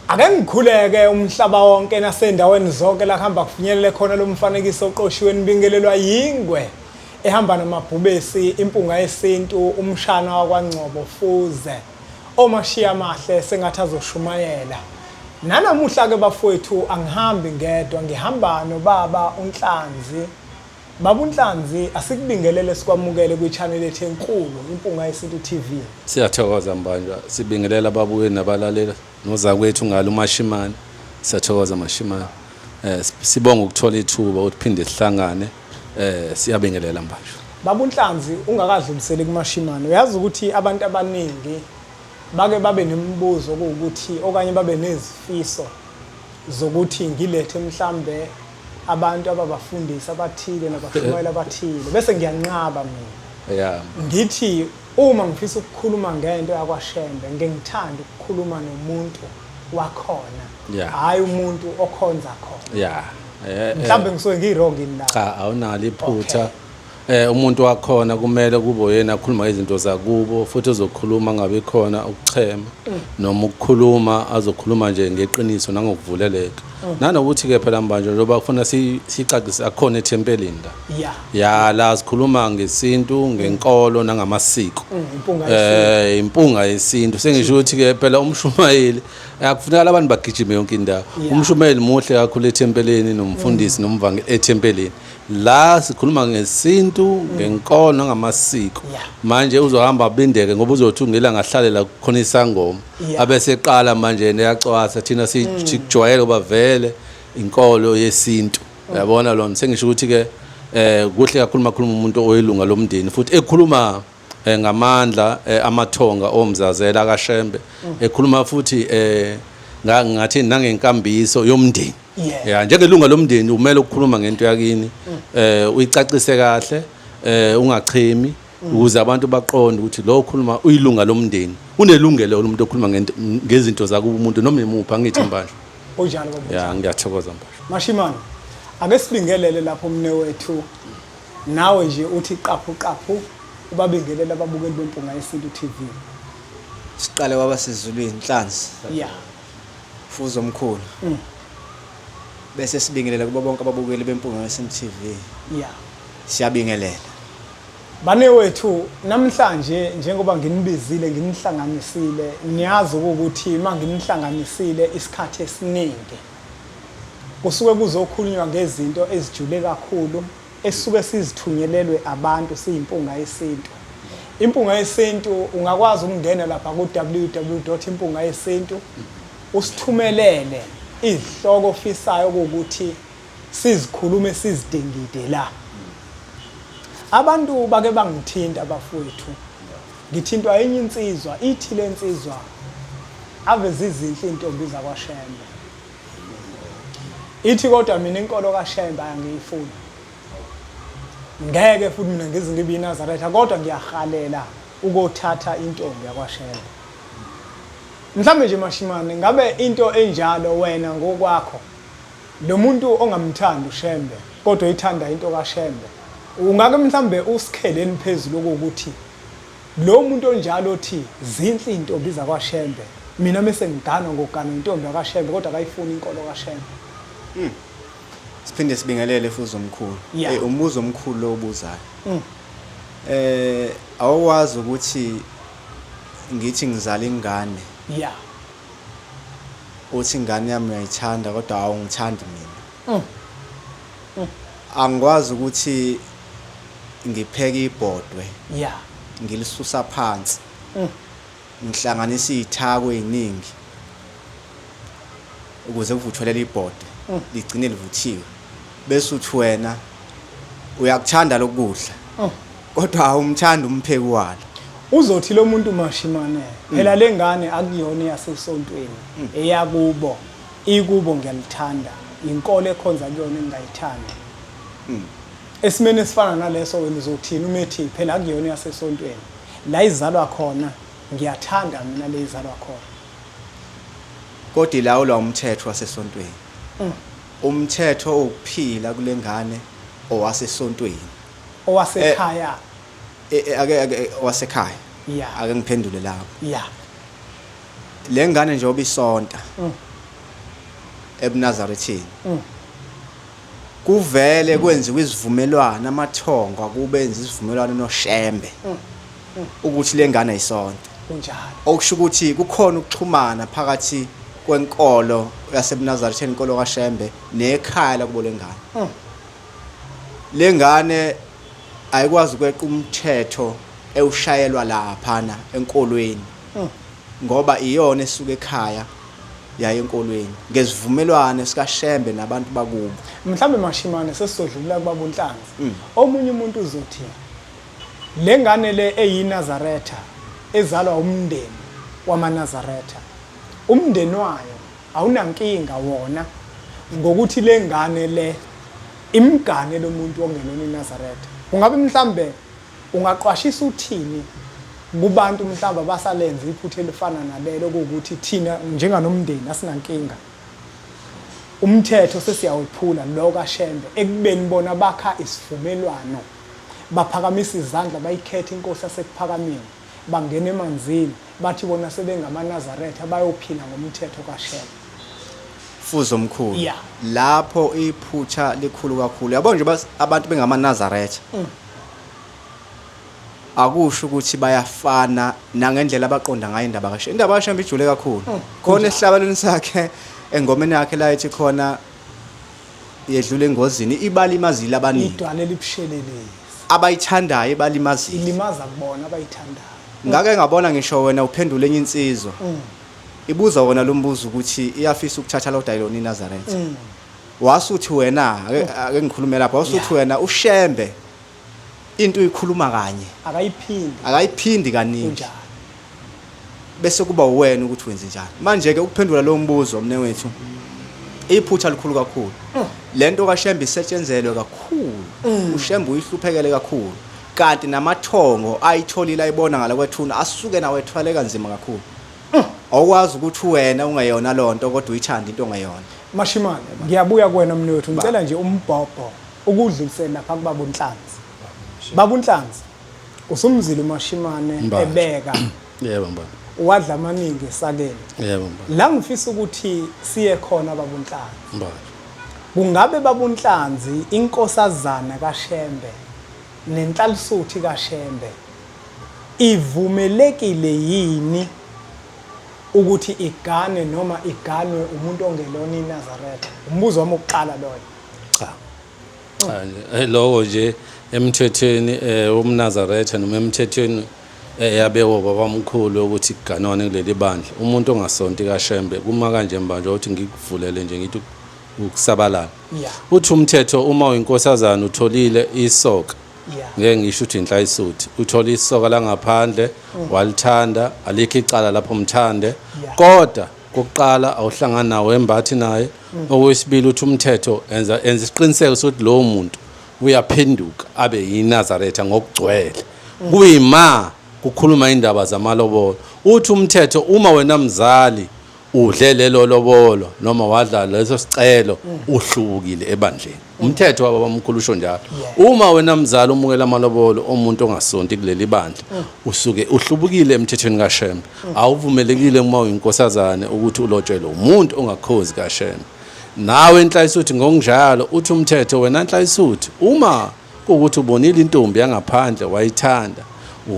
Ake ngikhuleke umhlaba wonke nasendaweni zonke la kuhamba kufinyelele khona lo mfanekiso oqoshiwe nibingelelwa yingwe ehamba namabhubesi impunga yesintu umshana wakwaNgcobo Fuze omashiya amahle sengathi azoshumayela. Nanamuhla ke bafowethu angihambi ngedwa ngihamba nobaba uNhlanzi. Baba uNhlanzi asikubingelele sikwamukele kwi-channel yethu enkulu Impunga Yesintu TV. Siyathokoza Mbanjwa, sibingelela ababukeli nabalaleli nozakwethu ngalo uMashimane. Siyathokoza Mashimane. Eh sibonga ukuthola ithuba ukuthi phinde sihlangane. Eh siyabingelela Mbanjwa. Baba uNhlanzi ungakadluliseli kuMashimane uyazi ukuthi abantu abaningi bake babe nemibuzo kuwukuthi okanye babe nezifiso zokuthi ngilethe mhlambe abantu ababafundisi abathile nabashumayeli abathile bese ngiyanqaba mina yeah ngithi uma ngifisa ukukhuluma ngento yakwaShembe ngeke ngithande ukukhuluma nomuntu wakhona Yeah. hhayi umuntu okhonza khona yeah mhlawumbe ngisuke ngiyi-wrong yini la cha awunalo iphutha umuntu wakhona kumele kube uyena akhuluma izinto zakubo futhi ozokhuluma ngabe khona ukuchema noma ukukhuluma azokhuluma nje ngeqiniso nangokuvuleleka nanokuthi ke phela mbanje njengoba kufuna sicacise akukhona ethempelini la ya ya la sikhuluma ngesintu ngenkolo nangamasiko impunga yesintu. Impunga yesintu sengisho ukuthi ke phela umshumayeli akufuneka abantu bagijime yonke indawo. Umshumayeli muhle kakhulu ethempelini nomfundisi nomvangeli ethempelini. La sikhuluma ngesintu ngenkolo nangamasiko. Manje uzohamba abindeke ngoba uzothi ngelanga ahlalela khona isangoma abese eqala manje yena eyacwasa thina sikujwayele ngoba vele inkolo yesintu uyabona lona sengisho ukuthi ke kuhle kakhulu makhuluma umuntu oyilunga lomndeni futhi ekhuluma ngamandla amathonga omzazela kaShembe ekhuluma futhi ngathi nangenkambiso yomndeni. Ya njengelunga lomndeni umele ukukhuluma ngento yakini uyicacise kahle ungachemi ukuze abantu baqonde ukuthi lo okhuluma uyilunga lomndeni unelungelo umuntu okhuluma ngento ngezinto zakubo umuntu noma imuphi angithi Mbanjwa. Kunjalo baba. Ya ngiyathokoza Mbanjwa. Mashimane ake sibingelele lapho mne wethu nawe nje uthi qaphu qaphu ubabingelele ababukeli beMpunga Yesintu TV. Siqale kwabasezulwini Nhlanzi. Fuzo omkhulu. Bese sibingelela kubo bonke ababukeli beMpunga Yesintu TV. Siyabingelela. Bane wethu namhlanje njengoba nginibizile nginihlanganisile niyazi ukuthi uma nginihlanganisile isikhathi esiningi kusuke kuzokhulunywa ngezinto ezijule kakhulu esisuke sizithunyelelwe abantu siyiMpunga Yesintu. Impunga Yesintu ungakwazi ukungena lapha ku-www.impungayesintu usithumelele izihloko ofisayo ukuthi sizikhulume sizidingide la. Abantu bake bangithinta bafowethu. Ngithintwa enye insizwa, ithi le nsizwa ave zizinhle iy'ntombi zakwaShembe. Ithi kodwa mina inkolo kaShembe angiyifuni. Ngeke futhi mina ngize ngibe iNazaretha kodwa ngiyahalela ukothatha intombi yakwaShembe. Mhlambe nje Mashimane ngabe into enjalo wena ngokwakho lo muntu ongamthandi uShembe kodwa oyithanda into kaShembe ungake mhlambe usikheleni phezulu okuwukuthi lo muntu onjalo othi zinhle iy'ntombi zakwaShembe mina mese ngiganwa ngoganwa intombi yakwaShembe kodwa akayifuni inkolo kaShembe. Siphinde sibingelele futhi omkhulu. Hey umbuzo omkhulu lo obuzayo. Awukwazi ukuthi ngithi ngizala ingane. Uthi ingane yami uyayithanda kodwa awungithandi mina. Angikwazi ukuthi ngipheke ibhodwe. Ngilisusa phansi. Ngihlanganisa izithako eziningi ukuze kuvuthwe leli bhodwe ligcine livuthiwe. Bese uthi wena uyakuthanda lokudla kodwa awumthandi umpheki walo. Uzothi lo muntu Mashimane phela lengane akuyona eyasesontweni eyakubo ikubo ngiyalithanda inkolo ekhonza kuyona engingayithandi. Esimeni esifana naleso wena uzothini uma ethi phela akuyona eyasesontweni la izalwa khona ngiyathanda mina le izalwa khona. Kodwa ilawulwa umthetho wasesontweni. Umthetho wokuphila kule ngane owasesontweni. Owasekhaya. Ake owasekhaya. Ake ngiphendule lapho. Le ngane njengoba isonta. ebuNazaretheni. Kuvele kwenziwa izivumelwano amathongo akubenza isivumelwano noShembe ukuthi lengane ayisonto. Kunjalo. Okusho ukuthi kukhona ukuxhumana phakathi kwenkolo yasebuNazaretheni, inkolo kaShembe nekhaya lakubo lengane. Lengane ayikwazi ukweqa umthetho ewushayelwa laphana enkolweni ngoba iyona esuka ekhaya yaye enkolweni ngesivumelwano sikaShembe nabantu bakubo. Mhlambe Mashimane sesizodlulela kubaba uNhlanzi. Omunye umuntu uzothi le ngane le eyiNazaretha ezalwa umndeni wamaNazaretha, umndeni wayo awunankinga wona ngokuthi le ngane le imgane lo muntu ongelona iNazaretha. Kungabe mhlambe ungaqwashisa uthini kubantu mhlawumbe abasalenza iphutha elifana nalelo kuwukuthi thina njenganomndeni asinankinga, umthetho sesiyawephula lo kaShembe ekubeni bona bakha isivumelwano, baphakamisa izandla bayikhetha inkosi yaseKuphakameni, bangena emanzini bathi bona sebengamaNazaretha bayophila ngomthetho kaShembe. Fuzo mkhulu. Lapho iphutha likhulu kakhulu. Yabo nje abantu bengamaNazaretha. Akusho ukuthi bayafana nangendlela abaqonda ngayo indaba kaShembe. Indaba kaShembe ijule kakhulu. Khona esihlabelweni sakhe engomeni yakhe la ethi khona yedlula engozini ibalimazile abaningi. Idwala elibushelelezi. Abayithandayo ibalimazile. Ilimaza kubona abayithandayo. Ngake ngabona ngisho wena uphendula enye insizwa. Ibuza wona lo mbuzo ukuthi iyafisa ukuthatha lo dayiloni iNazaretha. Wasuthi wena ake ngikhulume lapha, wasuthi wena uShembe into uyikhuluma kanye. Akayiphindi. Akayiphindi kaningi. Kunjalo. Bese kuba uwena ukuthi wenze njani. Manje ke ukuphendula lo mbuzo mnewethu, iphutha likhulu kakhulu. Lento kaShembe isetshenzelwe kakhulu. UShembe uyihluphekele kakhulu. Kanti namathongo ayitholile ayibona ngala kwethuna asuke nawo ethwale kanzima kakhulu. Awukwazi ukuthi wena ungeyona lonto kodwa uyithanda into ongeyona. Mashimane, ngiyabuya kuwena mnewethu, ngicela nje umbhobho ukudlulisele lapha kubaba uNhlanzi. Baba uNhlanzi, usumzile uMashimane ebeka. Yebo mbaba. Wadla amaningi esakeni. Yebo mbaba. La ngifisa ukuthi siye khona baba uNhlanzi. Mbaba. Kungabe baba uNhlanzi inkosazana kaShembe nenhlalisuthi kaShembe ivumelekile yini ukuthi igane noma iganwe umuntu ongelona iNazaretha? Umbuzo wami wokuqala loyo. Cha. Cha nje lokho nje emthethweni womNazaretha noma emthethweni yabekwa babamkhulu ukuthi kuganwane kuleli bandla. Umuntu ongasonti kaShembe kuma kanje manje ukuthi ngikuvulele nje ngithi ukusabalala. Uthi umthetho uma uyinkosazana utholile isoka. Ngeke ngisho ukuthi inhlayisuthi. Uthola isoka langaphandle walithanda, alikho icala lapho umthande. Kodwa kokuqala awuhlangani nawo embathi naye. Okwesibili uthi umthetho enza enza isiqiniseko sokuthi lowo muntu uyaphenduka abe yiNazaretha ngokugcwele. Kuyima kukhuluma indaba zamalobolo. Uthi umthetho uma wena mzali udle lelo lobolo noma wadla leso sicelo uhlukile ebandleni. Umthetho wababamkhulu usho njalo. Uma wena mzali umukela amalobolo omuntu ongasonti kuleli bandla usuke uhlubukile emthethweni kaShembe. Awuvumelekile uma uyinkosazane ukuthi ulotshelwe umuntu ongakhozi kaShembe. Nawe Nhlayisuthi ngokunjalo uthi umthetho wena Nhlayisuthi uma kuwukuthi ubonile intombi yangaphandle wayithanda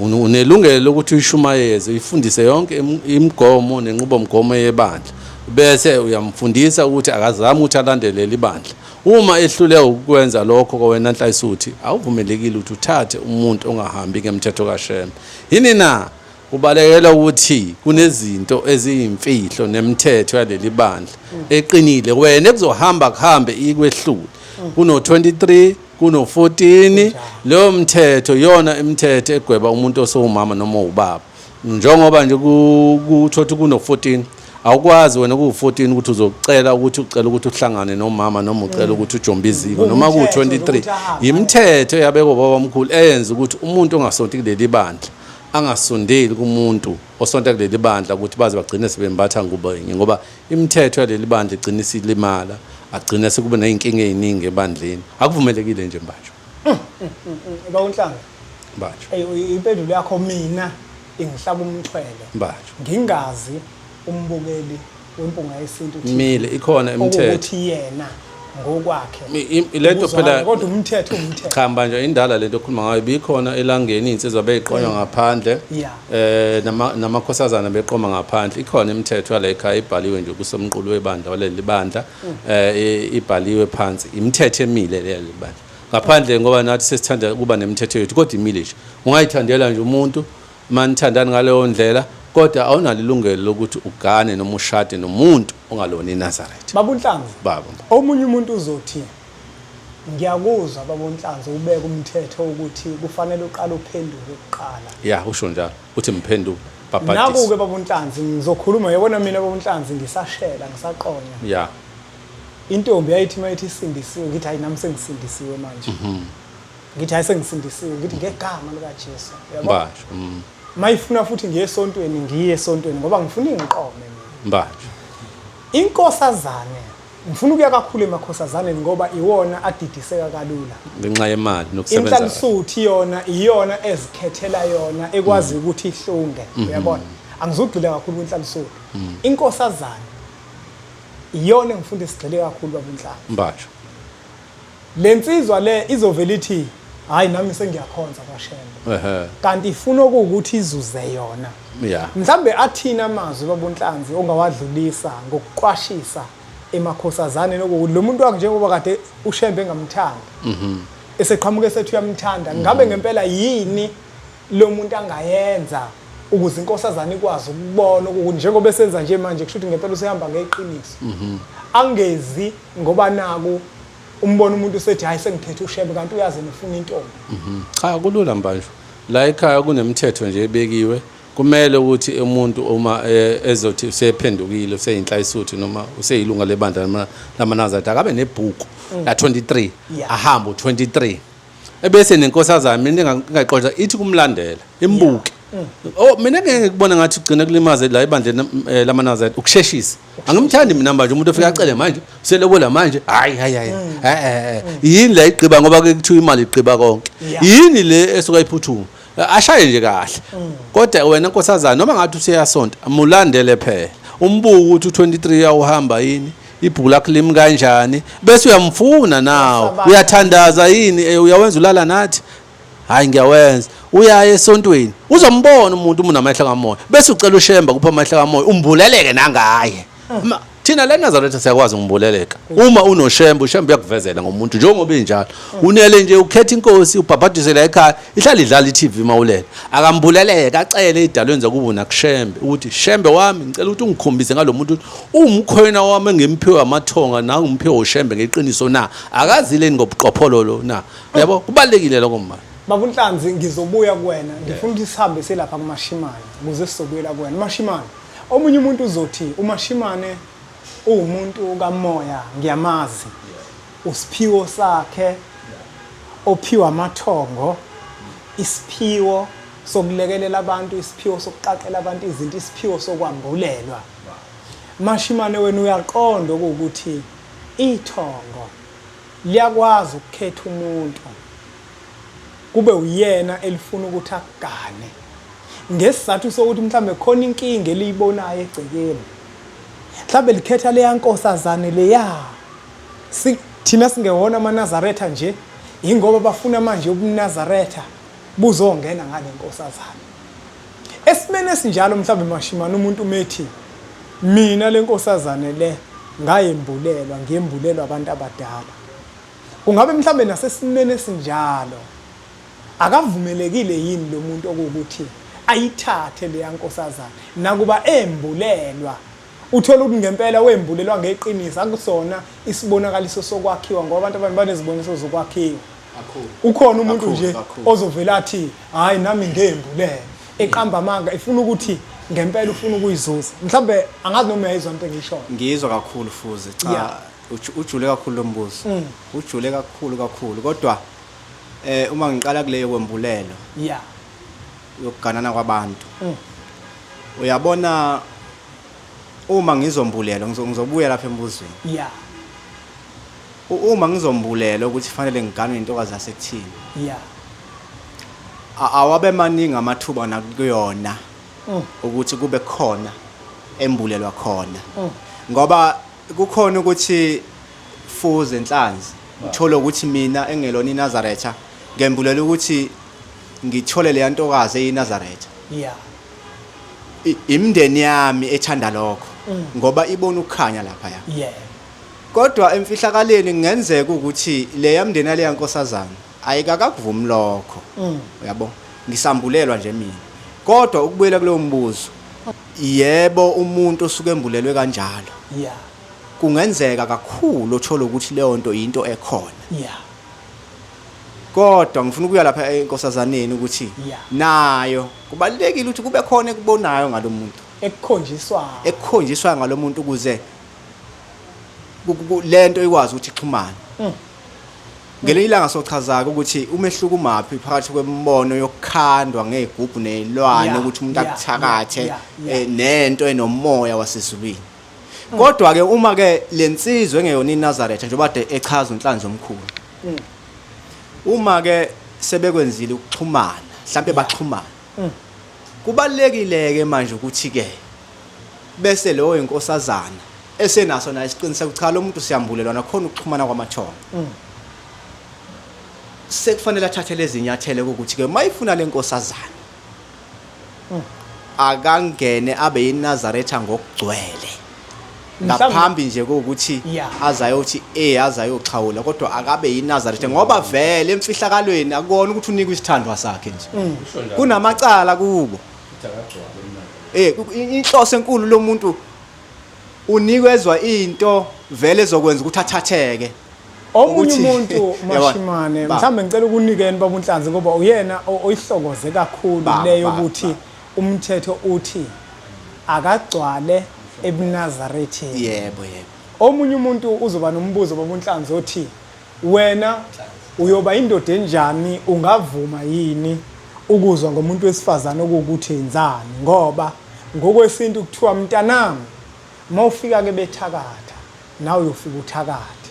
unelungelo lokuthi uyishumayeze uyifundise yonke imigomo nenqubomgomo yebandla bese uyamfundisa ukuthi akazame ukuthi alandelele ibandla. Uma ehluleka ukukwenza lokho kowena Nhlayisuthi awuvumelekile ukuthi uthathe umuntu ongahambi ngemthetho kaShembe. Yini na? Kubalekela ukuthi kunezinto eziyimfihlo nemithetho yaleli bandla eqinile wena ekuzohamba kuhambe ikwehlule. Kuno-23 kuno-14 leyo mthetho iyona imithetho egweba umuntu osewumama noma ubaba. Njengoba nje kuthothi kuno-14 awukwazi wena kuwu-14 ukuthi uzocela ukuthi ucela ukuthi uhlangane nomama noma ucela ukuthi ujombe iziko noma kuwu-23. Yimithetho eyabekwa ubabamkhulu eyenza ukuthi umuntu ongasonti kuleli bandla angasondeli kumuntu osonta kuleli bandla ukuthi baze bagcine sebembatha ngubo yinye, ngoba imithetho yaleli bandla igcina isilimala, agcine sekube ney'nkinga ey'ningi ebandleni. Akuvumelekile nje Mbanjwa. Baba uNhlanga. Mbanjwa. Eyi, impendulo yakho mina ingihlaba umxhwele. Mbanjwa. Ngingazi umbukeli wempunga yesintu TV. Mile ikhona imithetho. Okuwukuthi yena ngokwakhe. Lento Ukuzwana, phela kodwa umthetho umthetho. Cha manje indala lento okhuluma ngayo ibikhona elangeni insizwa beyiqonywa ngaphandle. Yeah. Namakhosazana beqoma ngaphandle. Ikhona imithetho yale ekhaya ibhaliwe nje kusomqulu webandla waleli bandla. Ibhaliwe phansi. Imithetho emile le bandla. Ngaphandle ngoba nathi sesithanda ukuba nemithetho yethu kodwa imile nje. Ungayithandela nje umuntu manithandani ngaleyo ndlela kodwa awunalo ilungelo lokuthi ugane noma ushade nomuntu ongalona iNazaretha. Baba uNhlanzi. Baba. Omunye umuntu uzothi ngiyakuzwa baba uNhlanzi ubeka umthetho ukuthi kufanele uqale uphenduke kuqala. Yeah, usho njalo. Uthi mphenduke, bhabhadiswe. Naku-ke baba uNhlanzi ngizokhuluma yabona mina baba uNhlanzi ngisashela ngisaqonya. Yeah. Intombi yayithi mayithi isindisiwe ngithi hayi nami sengisindisiwe manje. Ngithi hayi sengisindisiwe ngithi ngegama lika Jesu. Yabo? Mbanjwa. Mayifuna futhi ngiye esontweni ngiye esontweni ngoba ngifuna ingiqome mina. Mbanjwa. Inkosazane ngifuna ukuya kakhulu emakhosazaneni ngoba iwona adidiseka kalula. Ngenxa yemali nokusebenza. Inhlalisuthi yona iyona ezikhethela yona ekwazi ukuthi ihlunge, uyabona? Angizugxila kakhulu kwinhlalisuthi. Inkosazane iyona engifunda isigxile kakhulu baba uNhlanzi. Mbanjwa. Le nsizwa le izovela ithi hayi nami sengiyakhonza kwaShembe. Kanti ifuna ukuthi izuze yona. Yeah. Mhlambe athina amazwi baba uNhlanzi ongawadlulisa ngokuqwashisa emakhosazaneni okuthi lo muntu wakhe njengoba kade uShembe engamthandi. Eseqhamuka esethi uyamthanda, ngabe ngempela yini lo muntu angayenza ukuze inkosazana ikwazi ukubona ukuthi njengoba esenza nje manje kusho ukuthi ngempela usehamba ngeqiniso. Angezi ngoba naku umbona umuntu usethi hayi sengikhethe uShembe kanti uyazi nifuna intombi. Cha kulula mbanjwa. La ekhaya kunemithetho nje ebekiwe. Kumele ukuthi umuntu uma ezothi usephendukile useyinhlayisuthi noma useyilunga lebandla lamaNazaretha akabe nebhuku la 23 ahambe u23 ebese nenkosazana mina ngingaqoqa ithi kumlandela imbuke. Oh mina ngeke ngikubona ngathi ugcina kulimaze la ebandleni lamaNazaretha ukusheshisa. Angimthandi mina manje umuntu ofika acele manje uselobola manje hayi hayi hayi. Yini la igqiba ngoba ke kuthiwa imali igqiba konke. Yini le esuka iphuthuma? Ashaye nje kahle. Kodwa wena nkosazana noma ngathi useyasonta mulandele phela. Umbuke ukuthi u23 uyawuhamba yini? Ibhuku lakho limi kanjani? Bese uyamfuna nawe. Uyathandaza yini? Uyawenza ulala nathi? Hayi ngiyawenza. Uyaya esontweni. Uzombona umuntu uma unamehlo kamoya. Bese ucela uShemba kupha amehlo kamoya umbuleleke nangaye. Thina le Nazaretha siyakwazi ukumbuleleka. Uma unoShembe, uShembe uyakuvezela ngomuntu njengoba enjalo. Unele nje ukhetha inkosi ubhabhadise la ekhaya, ihlala idlala iTV mawulela. Akambuleleka acele idalweni zakubo nakuShembe ukuthi Shembe wami ngicela ukuthi ungikhombise ngalomuntu umkhwena wami engimphiwe amathonga nangimphiwe uShembe ngeqiniso na. Akazileni ngobuqophololo na. Yabo kubalekile lokho mama. Baba uNhlanzi ngizobuya kuwena. Ngifuna ukuthi sihambe selapha kuMashimane ukuze sizobuyela kuwena. Mashimane, omunye umuntu uzothi uMashimane uwumuntu kamoya ngiyamazi. Usiphiwo sakhe ophiwa amathongo, isiphiwo sokulekelela abantu, isiphiwo sokuqaqela abantu izinto, isiphiwo sokwambulelwa. Mashimane wena uyaqonda ukuthi ithongo liyakwazi ukukhetha umuntu kube uyena elifuna ukuthi akugane ngesizathu sokuthi mhlambe khona inkinga eliyibonayo egcekeni, mhlambe likhetha leya nkosazane leya. Thina singewona amaNazaretha nje ingoba bafuna manje ubuNazaretha buzongena ngale nkosazane. Esimeni esinjalo mhlambe Mashimane umuntu umethi mina le nkosazane le ngayembulelwa, ngiyembulelwa abantu abadala. Kungabe mhlambe nasesimeni esinjalo akavumelekile yini lo muntu okuwukuthi ayithathe leya nkosazane nakuba embulelwa? Uthola ukuthi ngempela wembulelwa ngeqiniso, akusona isibonakaliso sokwakhiwa ngoba abantu abanye baneziboniso zokwakhiwa. Ukhona umuntu nje ozovela athi hayi nami ngembulele, eqamba amanga efuna ukuthi ngempela ufuna ukuyizuza. Mhlambe angazi noma uyayizwa into engiyishoyo. Ngiyizwa kakhulu Fuze, cha ujule kakhulu lo mbuzo. Ujule kakhulu kakhulu kodwa uma ngiqala kuleyo kwembulelo yokuganana kwabantu. Uyabona uma ngizombulela ngizobuya lapha embuzweni. Uma ngizombulela ukuthi fanele ngiganwe intokazi yasekuthini. Awabe maningi amathuba nakuyona ukuthi kube khona embulelwa khona. Ngoba kukhona ukuthi fuze inhlanzi uthole ukuthi mina engelona iNazaretha ngembulela ukuthi ngithole leya ntokazi eyiNazaretha. Imindeni yami ethanda lokho ngoba ibona ukukhanya lapha ya. Kodwa emfihlakaleni kungenzeka ukuthi leya mndeni yaleya nkosazana ayikakakuvumi lokho. Uyabo? Ngisambulelwa nje mina. Kodwa ukubuyela kulowo mbuzo, yebo umuntu osuke embulelwe kanjalo. Kungenzeka kakhulu uthole ukuthi leyo nto into ekhona. Kodwa ngifuna ukuya lapha enkosazaneni ukuthi nayo kubalulekile ukuthi kube khona ekubonayo ngalomuntu. Ekukhonjiswayo. Ekukhonjiswayo ngalomuntu ukuze lento ikwazi ukuthi ixhumane. Ngelinye ilanga sochaza ukuthi umehluko umaphi phakathi kwemibono yokukhandwa ngezigubhu nezilwane ukuthi umuntu akuthakathe nento enomoya wasezulwini. Kodwa ke uma ke lensizwe engeyona iNazaretha njengoba de echaza uNhlanzi omkhulu. Uma ke sebekwenzile ukuxhumana, mhlambe baxhumana. Kubalekile ke manje ukuthi ke bese lowo inkosazana esenaso naye isiqiniseko cha lo muntu siyambulelwa nakhona ukuxhumana kwamathongo. Sekufanele athathe lezi nyathelo ukuthi ke mayifuna lenkosazana akangene abe yiNazaretha ngokugcwele. Ngaphambi nje kokuthi azayothi azayoxhawula kodwa akabe yiNazaretha ngoba vele emfihlakalweni akubona ukuthi unikwe isithandwa sakhe nje. Kunamacala kubo. Inhloso enkulu lomuntu unikezwa into vele ezokwenza ukuthi athatheke. Omunye umuntu Mashimane mhlawumbe ngicela ukunikeni baba uNhlanzi ngoba uyena oyihlokoze kakhulu leyo ukuthi umthetho uthi akagcwale ebuNazaretheni. Yebo yebo. Omunye umuntu uzoba nombuzo baba uNhlanzi othi wena uyoba indoda enjani, ungavuma yini ukuzwa ngomuntu wesifazane okuwukuthi enzani, ngoba ngokwesintu kuthiwa mntanami mawufika ke bethakatha nawe uyofika uthakathe.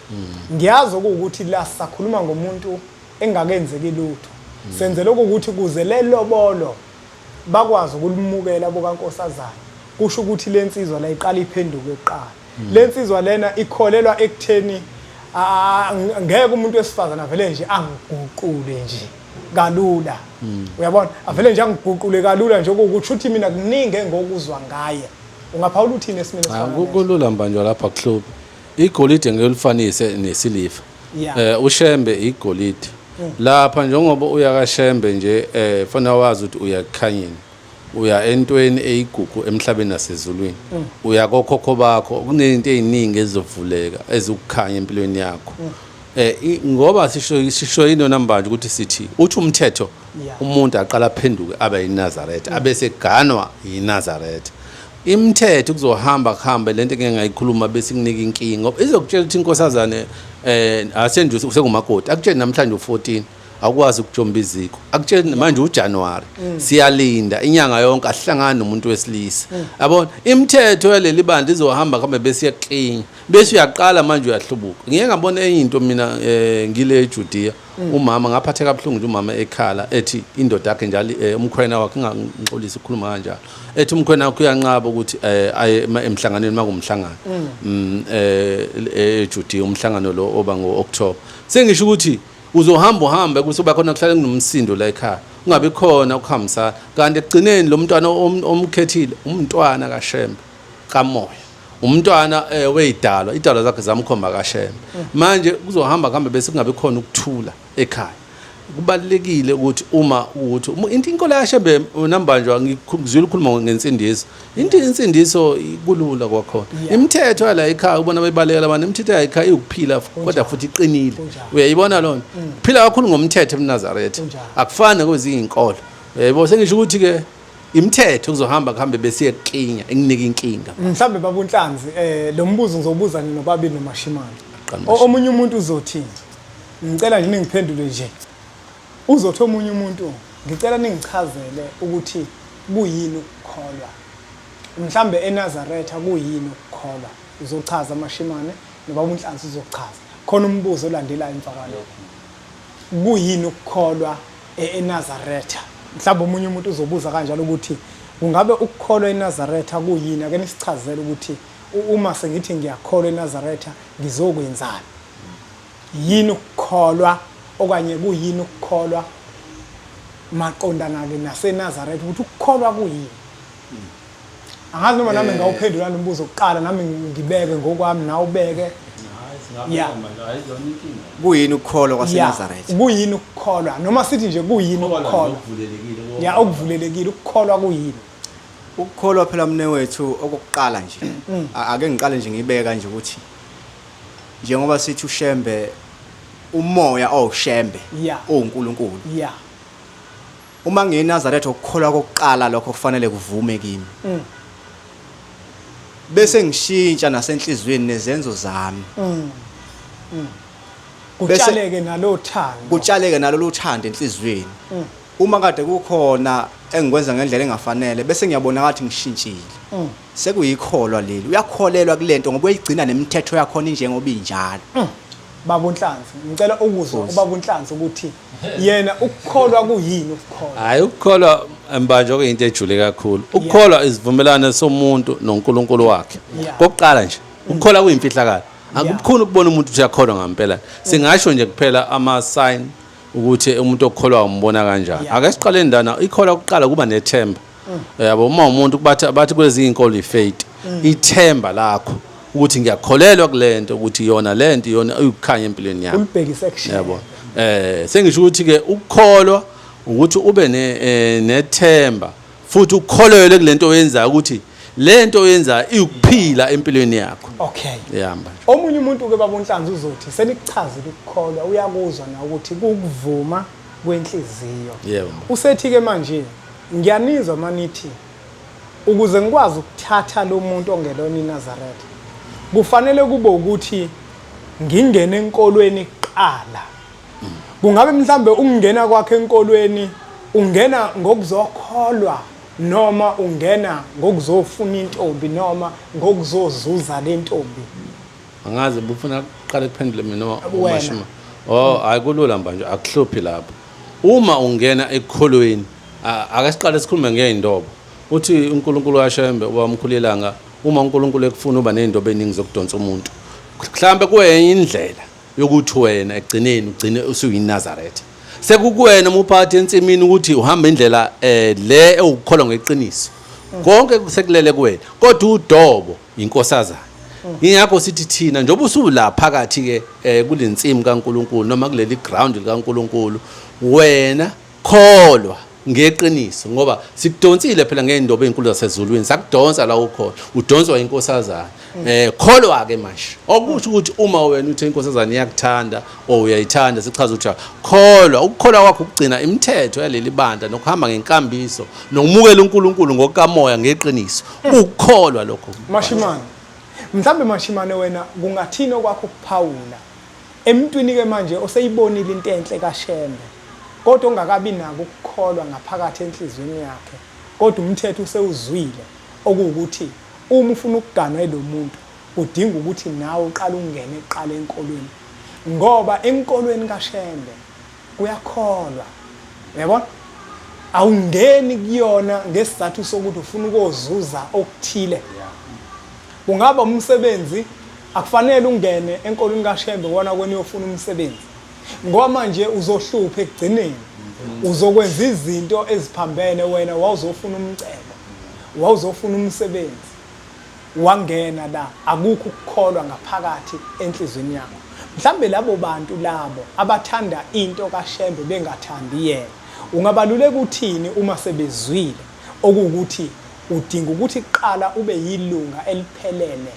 Ngiyazi okuwukuthi la sisakhuluma ngomuntu engakenzeki lutho. Senze lokhu ukuthi kuze lelobolo bakwazi ukulimukela bokankosazana, kusho ukuthi lensizwa la iqala iphenduke kuqala. Lensizwa lena ikholelwa ekutheni ngeke umuntu wesifazana vele nje angiguqule nje kalula. Uyabona, avele nje angiguqule kalula nje okuwukuthi uthi mina kuningi engokuzwa ngaye. Ungaphawula uthini esimeni esifana naleso? Kulula mbanjwa lapha kuhluphi. Igolide ngeke ulifanise nesiliva. UShembe igolide. Lapha njengoba uya kaShembe nje fanele wazi ukuthi uya ekukhanyeni. Uya entweni eyigugu emhlabeni nasezulwini. Uya kokhokho bakho, kunezinto eziningi ezizovuleka eziwukukhanya empilweni yakho. Ngoba sisho yini namanje ukuthi sithi uthi umthetho umuntu aqala aphenduke abe yiNazaretha, abese ganwa yiNazaretha. Imithetho kuzohamba kuhambe lento engeke ngayikhuluma bese kunika inkinga ngoba izokutshela ukuthi inkosazane asenje usengumakoti, akutsheli namhlanje u14 awukwazi ukujomba iziko, akutsheli manje uJanuary siyalinda inyanga yonke ahlangana nomuntu wesilisa. Yabona imithetho yaleli bandla izohamba kuhambe bese iyaklinya, bese uyaqala manje uyahlubuka. Ngiye ngabona enye into mina ngile eJudea, umama ngaphatheka kabuhlungu nje, umama ekhala ethi indoda yakhe njalo umkhwena wakhe, ngingangixolisi ukukhuluma kanjalo, ethi umkhwena wakhe uyanqaba ukuthi aye emhlanganweni makumhlangano eJudea, umhlangano lo oba ngo-October. Sengisho ukuthi uzohamba uhambe kusoba khona kuhlale kunomsindo la ekhaya, kungabi khona ukuhambisana, kanti ekugcineni lo mntwana omkhethile umntwana kaShembe kamoya, umntwana weyidalwa, idalwa zakhe zamkhomba kaShembe. Manje kuzohamba kuhambe bese kungabi khona ukuthula ekhaya. Kubalulekile ukuthi uma ukuthi into inkolo yaShembe nambanjwa ngizwile ukukhuluma ngensindiso, into insindiso kulula kwakhona. Imithetho yala ekhaya ubona bebalekela abantu, imithetho yala ekhaya iwukuphila kodwa futhi iqinile. Uyayibona lona, phila kakhulu ngomthetho eMnazaretha, akufani kwezinye izinkolo. Uyayibona, sengisho ukuthi ke imithetho kuzohamba kuhambe bese iyaklinya ikunika inkinga. Mhlambe baba uNhlanzi lo mbuzo ngizobuza nina nobabili noMashimane. Omunye umuntu uzothi ngicela nje ningiphendule nje, uzothi omunye umuntu ngicela ningichazele ukuthi kuyini ukukholwa, mhlambe eNazaretha kuyini ukukholwa. Uzochaza Mashimane nobaba uNhlanzi uzochaza khona umbuzo olandelayo emva kwalokho, kuyini ukukholwa eNazaretha? Mhlawumbe omunye umuntu uzobuza kanjalo ukuthi Kungabe ukukholwa eNazaretha kuyini? Ake nisichazele ukuthi uma sengithi ngiyakholwa eNazaretha ngizokwenzani? Yini ukukholwa okanye kuyini ukukholwa maqondana-ke naseNazaretha ukuthi ukukholwa kuyini? Angazi noma nami ngawuphendula lo mbuzo kuqala nami ngibeke ngokwami nawe ubeke. Yeah. Kuyini ukukholwa kwaseNazaretha? Kuyini ukukholwa? Noma sithi nje kuyini ukukholwa? Ya okuvulelekile ukukholwa kuyini? Ukukholwa phela mnewethu okokuqala nje. Ake ngiqale nje ngibeka kanje ukuthi njengoba sithi uShembe umoya owuShembe uwuNkulunkulu. Yeah. Uma ngiyiNazaretha ukukholwa kokuqala lokho kufanele kuvume kimi. Bese ngishintsha nasenhliziyweni nezenzo zami. Kutshaleke nalothando. Kutshaleke nalolu thando enhliziyweni. Uma kade kukhona engikwenza ngendlela engafanele bese ngiyabona ngathi ngishintshile. Sekuyikholwa leli. Uyakholelwa kulento ngoba uyigcina nemithetho yakhona injengoba injalo. Baba uNhlanzi, ngicela ukuzwa ubaba uNhlanzi ukuthi yena ukukholwa kuyini ukukholwa? Hayi ukukholwa mbanjwa kuyinto ejule kakhulu. Ukukholwa isivumelwano somuntu noNkulunkulu wakhe. Kokuqala nje, ukukholwa kuyimfihlakalo. Akubukhuni ukubona umuntu ukuthi uyakholwa ngempela. Singasho nje kuphela ama sign ukuthi umuntu okholwayo umbona kanjani. Ake siqale ndana ikholwa kuqala kuba nethemba. Yabo uma umuntu bathi bathi kwezinye inkolo ifaith. Ithemba lakho ukuthi ngiyakholelwa kulento ukuthi yona lento iyona uyukukhanya empilweni yami. Ulibhekise kuShembe. Yabo. Sengisho ukuthi ke ukukholwa ukuthi ube ne nethemba futhi ukukholelwe kulento oyenzayo ukuthi lento oyenzayo iyukuphila empilweni yakho. Okay. Yamba. Omunye umuntu ke baba uNhlanzi uzothi senikuchazile ukukholwa uyakuzwa na ukuthi kukuvuma kwenhliziyo. Yebo. Usethi ke manje ngiyanizwa manithi ukuze ngikwazi ukuthatha lo muntu ongelona iNazaretha kufanele kube ukuthi ngingene enkolweni kuqala. Kungabe mhlambe ukungena kwakhe enkolweni ungena ngokuzokholwa noma ungena ngokuzofuna intombi noma ngokuzozuza le ntombi? Angazi bufuna kuqale kuphendule mina noma uMashima. Oh hayi kulula manje akuhluphi lapho. Uma ungena ekukholweni ake siqale sikhulume ngey'ndobo. Uthi uNkulunkulu kaShembe ubamkhulilanga uma uNkulunkulu ekufuna uba ney'ndobo ey'ningi zokudonsa umuntu. Mhlambe kuyenye indlela yokuthi wena ekugcineni ugcine usuyiNazaretha. Sekukuwena uma uphakathi ensimini ukuthi uhamba indlela le ewukukholwa ngeqiniso. Konke sekulele kuwena. Kodwa udobo inkosazana. Ingakho sithi thina njengoba usula phakathi ke kulensimu kaNkuluNkulu noma kuleli ground likaNkuluNkulu wena kholwa ngeqiniso ngoba sikudonsile phela ngeendobo ezinkulu zasezulwini sakudonsa la ukhona udonswa inkosazana. Kholwa ke manje okusho ukuthi uma wena uthe inkosazana iyakuthanda o uyayithanda sichaza ukuthi kholwa ukukholwa kwakho ukugcina imithetho yaleli bandla nokuhamba ngenkambiso nokumukela uNkulunkulu ngokukamoya ngeqiniso ukukholwa lokho. Mashimane, mhlambe Mashimane wena kungathini okwakho ukuphawula emntwini ke manje oseyibonile into enhle kaShembe kodwa ongakabi nako ukukholwa ngaphakathi enhliziyweni yakhe kodwa umthetho usewuzwile okuwukuthi uma ufuna ukuganwa ilomuntu udinga ukuthi nawe uqale ungene kuqala enkolweni ngoba enkolweni kaShembe kuyakholwa. Uyabona? Awungeni kuyona ngesizathu sokuthi ufuna ukuzozuza okuthile. Kungaba umsebenzi, akufanele ungene enkolweni kaShembe wona kweni uyofuna umsebenzi. Ngoba manje uzohlupha ekugcineni. Uzokwenza izinto eziphambene wena wawuzofuna umcebo. Wawuzofuna umsebenzi. Wangena la akukho ukukholwa ngaphakathi enhlizweni yakho. Mhlambe labo bantu labo abathanda into kaShembe bengathandi yena. Ungabaluleka uthini uma sebezwile okuwukuthi udinga ukuthi kuqala ube yilunga eliphelele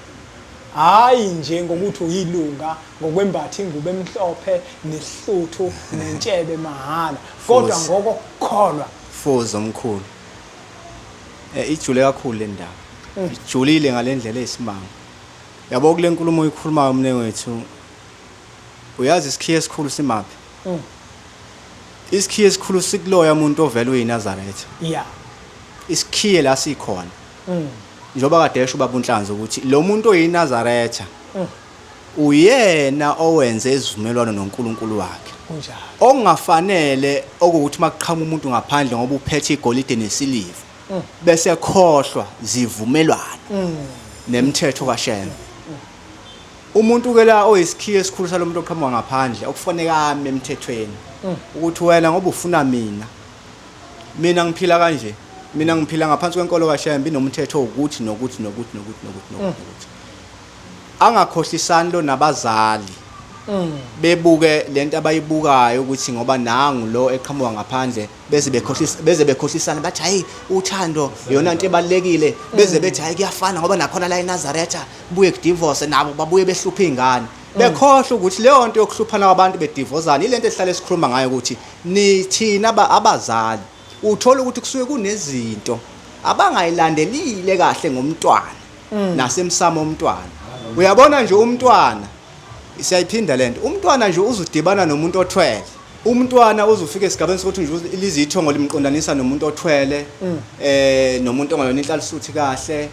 hhayi nje ngokuthi uyilunga ngokwembatha ingubo emhlophe nesihluthu nentshebe mahhala kodwa ngokokukholwa. Fuzo mkhulu. Ijule kakhulu le ndaba. Ijulile ngalendlela eyisimanga. Yabo kule nkulumo oyikhulumayo mnewethu uyazi isikhiye esikhulu simaphi? Isikhiye esikhulu sikuloya muntu ovela uyiNazaretha. Yeah. Isikhiye la sikhona. Njengoba kade esho ubaba uNhlanzi ukuthi lo muntu oyiNazaretha uyena owenze isivumelwano noNkulunkulu wakhe. Kunjalo. Okungafanele okuwukuthi makuqhamuka umuntu ngaphandle ngoba uphethe igolide nesiliva. Bese khohlwa zivumelwano nemthetho kaShembe. Umuntu ke la oyisikhiye esikhulu salomuntu oqhamuka ngaphandle okufanele ame emthethweni ukuthi wena ngoba ufuna mina, mina ngiphila kanje, mina ngiphila ngaphansi kwenkolo kaShembe inomthetho ukuthi nokuthi nokuthi nokuthi nokuthi nokuthi nokuthi. Angakhohlisani lo nabazali bebuke lento abayibukayo ukuthi ngoba nangu lo eqhamuka ngaphandle, beze bekhohlisa, beze bekhohlisana bathi hayi uthando iyona nto ebalekile, beze bethi hayi kuyafana ngoba nakhona la eNazaretha buye kudivorce, nabo babuye behlupha izingane, bekhohlwa ukuthi leyo nto yokuhluphana kwabantu bedivozana ilento esihlale sikhuluma ngayo ukuthi nithina abazali uthola ukuthi kusuke kunezinto abangayilandelile kahle ngomntwana nasemsamo umntwana. Uyabona nje umntwana, siyayiphinda lento, umntwana nje uzudibana nomuntu othwele, umntwana uzufika esigabeni sokuthi nje lize ithongo limqondanisa nomuntu othwele, nomuntu ongayona inhlalisuthi kahle,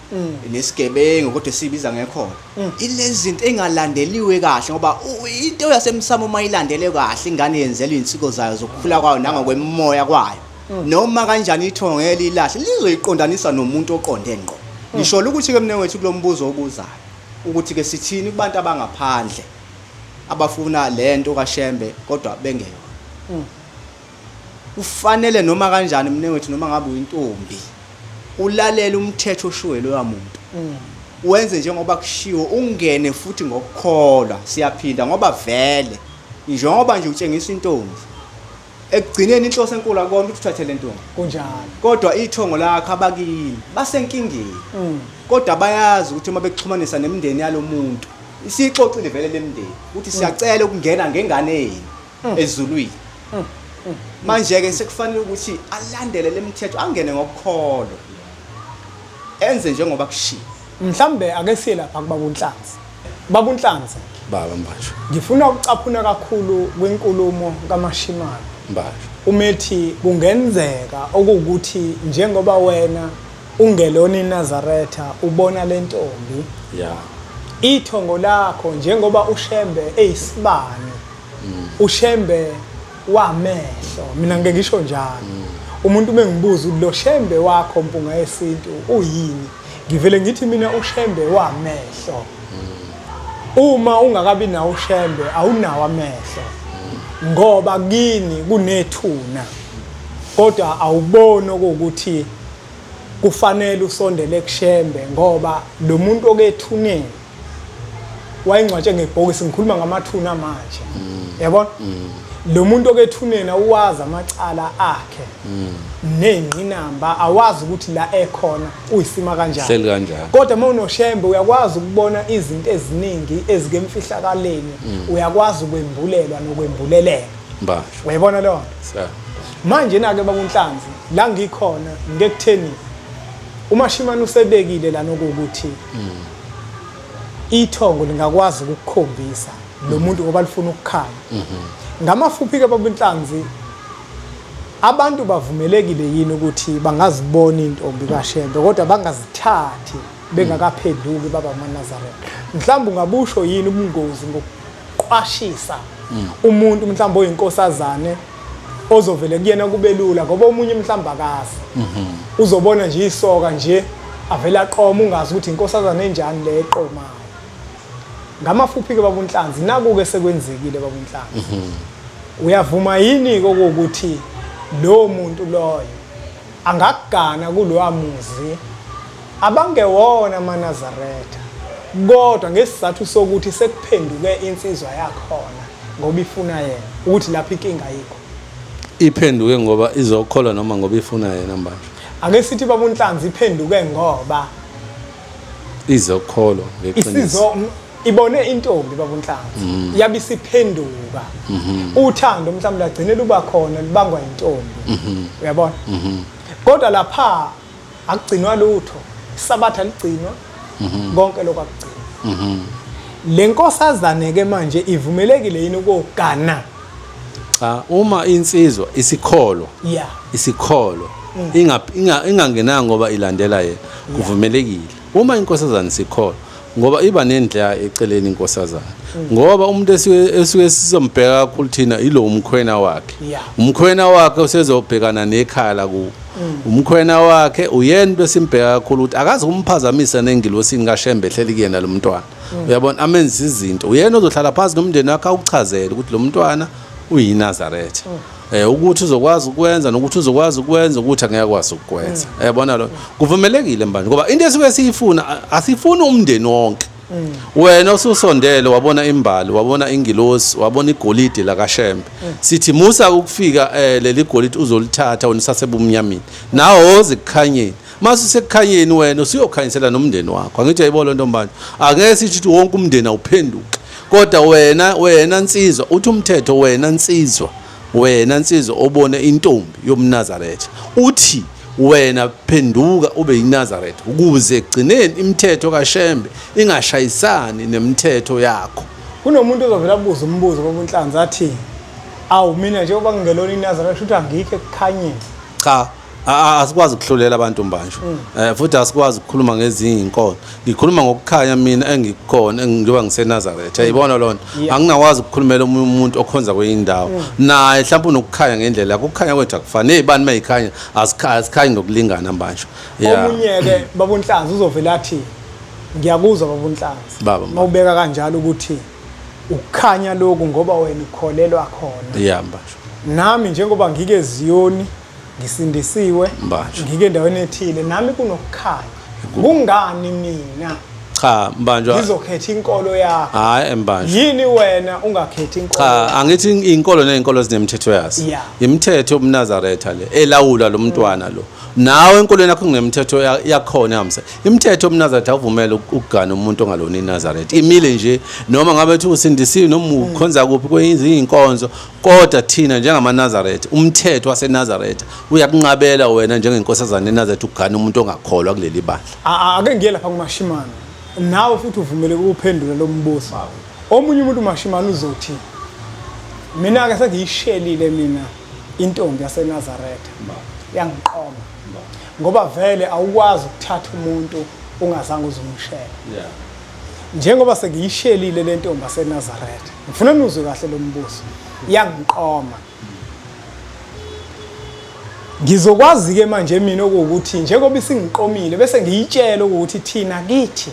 nesigebengu kodwa esibiza ngekhona. Ilezi zinto engalandeliwe kahle, ngoba into yasemsamo uma ilandele kahle ingane yenzelwa izinsiko zayo zokukhula kwayo nangokwemimoya kwayo, noma kanjani ithongo ngeke lilahle, lizoyiqondanisa nomuntu oqonde ngqo. Ngisho ukuthi ke mina wethu kulombuzo obuzayo ukuthi ke sithini kubantu abangaphandle abafuna lento kaShembe kodwa bengeyona. Kufanele noma kanjani mina wethu, noma ngabe uyintombi, ulalele umthetho oshiwe loya muntu, wenze njengoba kushiwo, ungene futhi ngokukholwa. Siyaphinda, ngoba vele njengoba nje utshengisa intombi, ekugcineni inhloso enkulu akubona ukuthi uthathe le ntombi. Kunjalo. Kodwa ithongo lakho abakini basenkingeni, kodwa bayazi ukuthi uma bekuxhumanisa nemindeni yalomuntu, isixoxile vele lemindeni ukuthi siyacela ukungena ngengane yenu ezulwini. Manje ke sekufanele ukuthi alandele lemithetho, angene ngokukholwa, enze njengoba kushiwo. Mhlambe ake siye lapha kubaba uNhlanzi. Baba uNhlanzi, Baba Mbanjwa. Ngifuna ukucaphuna kakhulu kwinkulumo kaMashimane. Mbanjwa. Umethi kungenzeka okuwukuthi njengoba wena ungelona iNazaretha ubona lentombi. Ithongo lakho njengoba uShembe eyisibani. uShembe wamehlo, mina ngeke ngisho njalo. Umuntu mengibuza ukuthi lo Shembe wakho Mpunga Yesintu uyini, ngivele ngithi mina uShembe wamehlo. Uma ungakabi nawo uShembe awunawo amehlo, ngoba kini kunethuna, kodwa awuboni okuwukuthi kufanele usondele kuShembe, ngoba lo muntu okethuneni wayengcwatshe ngebhokisi. Ngikhuluma ngamathuna manje, yabona, lo muntu okethuneni awuwazi amacala akhe ney'ngqinamba, awazi ukuthi la ekhona uyisima kanjani. Hleli kanjani. Kodwa uma unoShembe uyakwazi ukubona izinto eziningi ezikemfihlakaleni, uyakwazi ukwembulelwa nokwembuleleka. Mbanjwa. Uyayibona leyo nto? Sa. Manje na-ke bakunhlanzi la ngikhona ngekutheni uMashimane usebekile lana okuwukuthi ithongo lingakwazi ukukukhombisa lo muntu ngoba lifuna ukukhanya. Ngamafuphi-ke babunhlanzi, abantu bavumelekile yini ukuthi bangazibona iy'ntombi kaShembe kodwa bangazithathi bengakaphenduki baba amaNazaretha? Mhlawumbe ungabusho yini ubungozi ngokuqwashisa umuntu mhlawumbe oyinkosazane ozovele kuyena kube lula, ngoba omunye mhlawumbe akazi, uzobona nje isoka nje avele aqoma, ungazi ukuthi inkosazane enjani le eqomayo. Ngamafuphi-ke babunhlanzi, naku-ke sekwenzekile babunhlanzi, uyavuma yini-ke okuwukuthi lowo muntu loyo angakugana kulowa muzi abangewona amaNazaretha, kodwa ngesizathu sokuthi sekuphenduke insizwa yakhona ngoba ifuna yena, ukuthi lapho inkinga ayikho? Iphenduke ngoba izokholwa noma ngoba ifuna yena, Mbanjwa? Ake sithi babunhlanzi iphenduke ngoba izokholwa ngeqiniso. Isizo ibone intombi babunhlanzi, yabe isiphenduka. Uthando mhlawumbe lagcine luba khona libangwa intombi, uyabona, kodwa lapha akugcinwa lutho, isabatha ligcinwa, konke lokho akugcinwa. Le nkosazane ke manje ivumelekile yini ukogana? Cha, uma insizwa isikholwa, isikholwa ingangenanga ngoba ilandela yena, kuvumelekile. Uma inkosazane sikholwa. Ngoba iba nendlela eceleni inkosazana. Ngoba umuntu esuke esuke sizombheka kakhulu thina ilo umkhwena wakhe. Umkhwena wakhe usezobhekana nekhaya lakubo. Umkhwena wakhe uyena into esimbheka kakhulu ukuthi akazi kumphazamisa nengilosini kaShembe ehleli kuyena lo mntwana. Uyabona amenza izinto. Uyena ozohlala phansi nomndeni wakhe awuchazele ukuthi lo mntwana uyiNazaretha. Ukuthi uzokwazi ukwenza nokuthi uzokwazi ukwenza ukuthi angeke akwazi ukwenza. Yabona lo kuvumelekile mbanje ngoba into esuke siyifuna asifuni umndeni wonke. Wena ususondele wabona imbali, wabona ingilosi, wabona igolide lakaShembe. Sithi musa ukufika leli golide uzolithatha wena usasebumnyameni. Nawe woze kukhanyeni. Mase usekukhanyeni wena usuyokhanyisela nomndeni wakho. Angithi uyayibona lento mbanje. Angeke sithi ukuthi wonke umndeni awuphenduke. Kodwa wena nsizwa uthi umthetho wena nsizwa wena nsizwa obone intombi yomNazaretha uthi wena phenduka ube yiNazaretha ukuze ekugcineni imithetho kaShembe ingashayisani nemithetho yakho. Kunomuntu ozovela abuze umbuzo baba uNhlanzi athi awu mina njengoba ngingelona iNazaretha shuthi angikho ekukhanyeni. Cha asikwazi ukuhlulela abantu mbanjwa. Futhi asikwazi ukukhuluma ngezinye izinkolo. Ngikhuluma ngokukhanya mina engikukhona njengoba ngiseNazaretha. Uyayibona lona? Anginakwazi ukukhulumela omunye umuntu okhonza kwenye indawo. Naye mhlawumbe unokukhanya ngendlela yakhe. Ukukhanya kwethu akufani. Nezibani mayikhanya asikhanyi ngokulingana mbanjwa. Omunye-ke baba uNhlanzi uzovela athi ngiyakuzwa baba uNhlanzi. Baba. Mawubeka kanjalo ukuthi ukukhanya lokhu ngoba wena ukholelwa khona. Yeah mbanjwa. Nami njengoba ngike eZiyoni ngisindisiwe Mbanjwa. ngike endaweni ethile nami kunokukhanya. Kungani mina Cha mbanjwa. ngizokhetha inkolo yakho? Hayi mbanjwa. Yini wena ungakhethi inkolo? Cha angithi inkolo nezinkolo zinemithetho yazo. Imithetho yobuNazaretha le elawula lo mntwana lo. Nawe enkolweni yakho kunemithetho yakhona ehambisa. Imithetho yobuNazaretha awuvumele ukugana umuntu ongalona iNazaretha. Imile nje noma ngabe uthi usindisiwe noma ukhonza kuphi kwezinye izinkonzo kodwa thina njengamaNazaretha umthetho waseNazaretha uyakunqabela wena njengenkosazana yeNazaretha ukugana umuntu ongakholwa kuleli bandla. Ake ngiye lapha kuMashimane. Nawe futhi uvumeleke ukuphendula lo mbuzo. Omunye umuntu uMashimane uzothi mina ke sengiyishelile mina intombi yaseNazaretha. Yangiqoma. Ngoba vele awukwazi ukuthatha umuntu ungazange uzumshele. Njengoba sengiyishelile le ntombi yaseNazaretha. Ngifuna nizwe kahle lo mbuzo. Yangiqoma. Ngizokwazi ke manje mina okuwukuthi njengoba isingiqomile bese ngiyitshela ukuthi thina kithi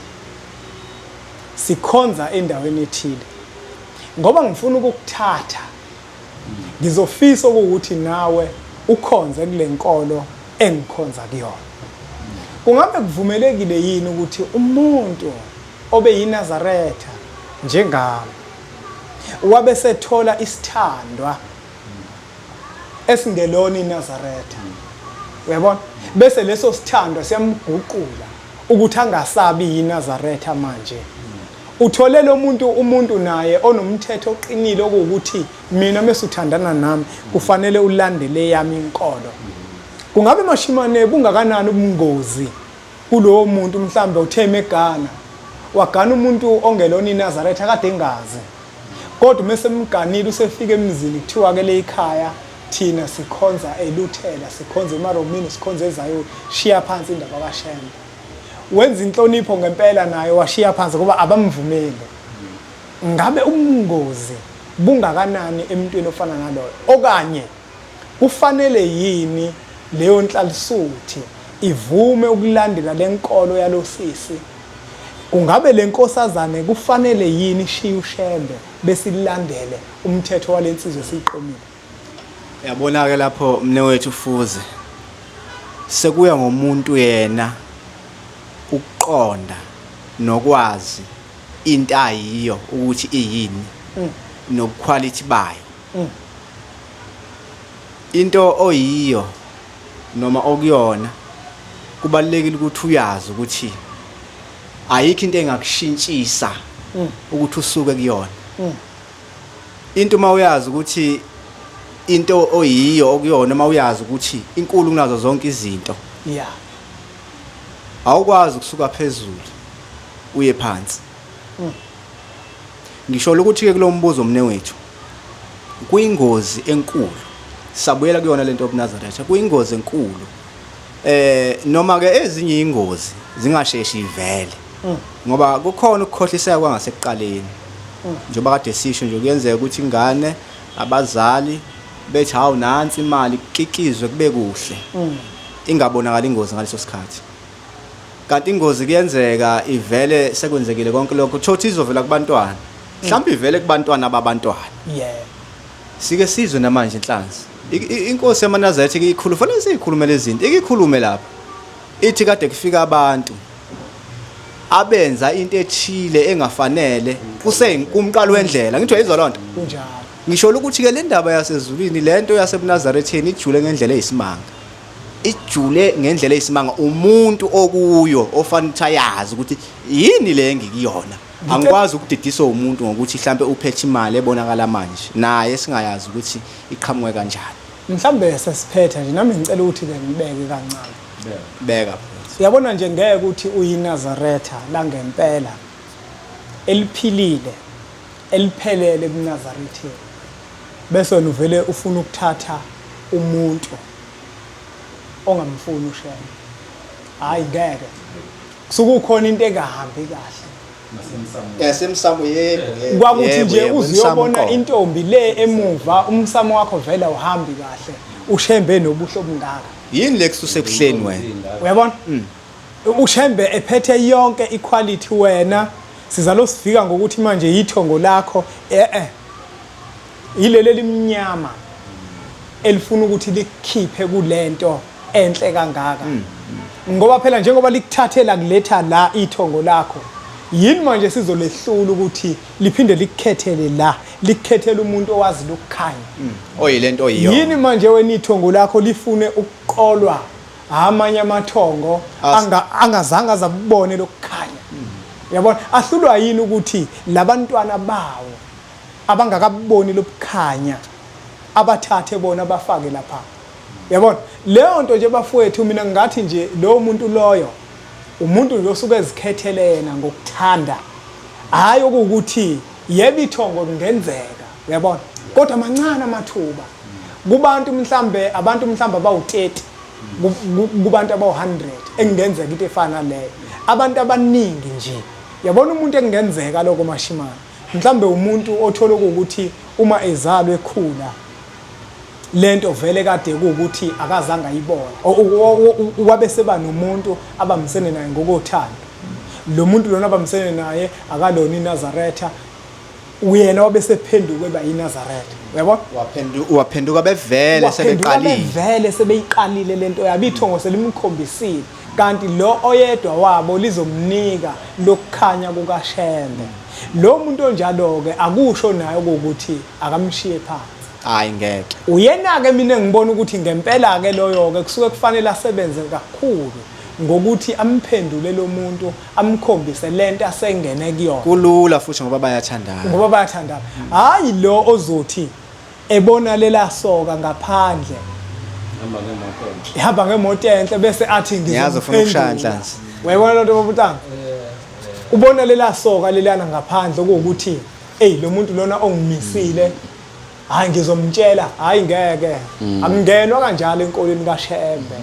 sikhonza endaweni ethile. Ngoba ngifuna ukukuthatha ngizofisa ukuthi nawe ukhonze kule nkolo engikhonza kuyona. Kungabe kuvumelekile yini ukuthi umuntu obe yiNazaretha njengami wabe sethola isithandwa esingelona iNazaretha, uyabona, bese leso sithandwa siyamguqula ukuthi angasabi yiNazaretha manje? Uthole lo muntu umuntu naye onomthetho oqinile okuwukuthi mina mesuthandana nami kufanele ulandele yami inkolo. Kungabe Mashimane bungakanani ubungozi kulowo muntu mhlambe uthe megana wagana umuntu ongelona iNazaretha kade engazi, kodwa uma semganile usefika emzini kuthiwa ke leyikhaya thina sikhonza eLuthela, sikhonza eMaromini, sikhonza eZayoni, shiya phansi indaba kaShembe. Wenza inhlonipho ngempela naye washiya phansi ngoba abamvumeli. Ngabe ubungozi bungakanani emntwini ofana naloyo? Okanye kufanele yini leyo nhlalisuthi ivume ukulandela lenkolo yalosisi? Kungabe lenkosazane kufanele yini ishiye uShembe besilandele umthetho walensizwa esiyiqomile? Yabona ke lapho mnewethu Fuze, sekuya ngomuntu yena ukuqonda nokwazi into ayiyo ukuthi iyini nobuquality bayo. Into oyiyo noma okuyona kubalulekile ukuthi uyazi ukuthi ayikho into engakushintshisa ukuthi usuke kuyona. Into uma uyazi ukuthi into oyiyo okuyona, uma uyazi ukuthi inkulu kunazo zonke izinto, awukwazi ukusuka phezulu uye phansi. Ngisho ukuthi ke kulombuzo mnewethu kuyingozi enkulu, sabuyela kuyona lento yobuNazaretha, kuyingozi enkulu. Noma ke ezinye ingozi zingasheshi ivele. Ngoba kukhona ukukhohliseka kwangasekuqaleni. Njengoba kade sisho nje, kuyenzeka ukuthi ingane, abazali bethi, "Hawu, nansi imali," kukikizwe kube kuhle, ingabonakala ingozi ngaleso sikhathi. Kanti ingozi kuyenzeka ivele sekwenzekile konke lokho, thothi izovela kubantwana, mhlawumbe ivele kubantwana babantwana. Sike sizwe namanje, inhlanzi, inkosi yamaNazaretha ikhulu, fanele siyikhulume lezi zinto, ikhulume lapha, ithi kade kufika abantu abenza into ethile engafanele kusekumqalo wendlela. Ngithi uyayizwa lonto? Kunjalo. Ngisho ukuthi ke le ndaba yasezulwini, lento yasebuNazaretheni, ijule ngendlela eyisimanga, ijule ngendlela eyisimanga. Umuntu okuyo ofanele ukuthi ayazi ukuthi yini le engikuyona. Angikwazi ukudidiswa umuntu ngokuthi mhlambe uphethe imali ebonakala manje, naye singayazi ukuthi iqhamuke kanjani. Mhlambe sesiphetha nje, nami ngicela ukuthi ke ngibeke kancane. Beka phansi. Uyabona nje, ngeke ukuthi uyiNazaretha langempela eliphilile, eliphelele ebuNazaretheni, bese wena uvele ufuna ukuthatha umuntu ongamfuni uShembe. Hayi, ngeke, kusuke ukhona into engahambi kahle. Yasemsamo, yebo. Kwakuthi nje Yebo, uze emsamo uyobona uqobo. intombi le emuva, umsamo wakho vele awuhambi kahle, uShembe nobuhle obungaka. Yini le kususebuhleni wena? Uyabona, uShembe ephethe yonke iquality, wena sizalo sifika ngokuthi manje yithongo lakho yileli elimnyama elifuna ukuthi likukhiphe kulento enhle kangaka, ngoba phela njengoba likuthathela kuletha la ithongo lakho, yini manje sizolehlula ukuthi liphinde likukhethele la, likukhethele umuntu owazi lokukhanya Oyilento oyiyona. Yini manje wena ithongo lakho lifune ukuqolwa amanye amathongo angazange azabone lokukhanya? Uyabona, ahlulwa yini ukuthi labantwana bawo abangakaboni lobukhanya abathathe bona bafake lapha? Uyabona leyo nto nje, bafowethu, mina ngingathi nje lowo muntu loyo umuntu nje osuke ezikhethele yena ngokuthanda, hhayi okuwukuthi yebo ithongo kungenzeka, uyabona, kodwa mancane amathuba kubantu, mhlambe abantu mhlambe abawu-30 kubantu abawu-100 ekungenzeka into efana naleyo. Abantu abaningi nje, yabona, umuntu ekungenzeka lokho, mashimane, mhlambe umuntu othola ukuthi uma ezalwa ekhula, lento vele kade kuwukuthi akazange ayibone. Wabe seba nomuntu abambisene naye ngokothando. Lo muntu lona abambisene naye akalona iNazaretha, uyena wabe sephenduka eba yiNazaretha, uyabona? Waphenduka bevele Waphenduka sebeqalile. Bevele sebeyiqalile lento yabo, ithongo selimkhombisile, kanti lo oyedwa wabo lizomnika lokukhanya kukaShembe. Lo muntu onjalo-ke akusho naye ukuthi akamshiye phansi. Hayi, ngeke. Uyena-ke mina engibona ukuthi ngempela-ke loyo-ke kusuke kufanele asebenze kakhulu ngokuthi amphendule lo muntu, amkhombise lento asengene kuyona. Kulula futhi ngoba bayathandana. Ngoba bayathandana. Hhayi lo ozothi ebona lela soka ngaphandle Hamba ngemoto enhle. Ihamba ngemoto enhle, bese athi Ngiyazi ufuna ukushaya, ngizomphendula. Nhlanzi. Uyayibona lento, babutanga, ubona lela soka lelana ngaphandle okuwukuthi, eyi, lo muntu lona ongimisile, hayi, ngizomtshela. Hayi, ngeke, akungenwa kanjalo enkolweni kaShembe.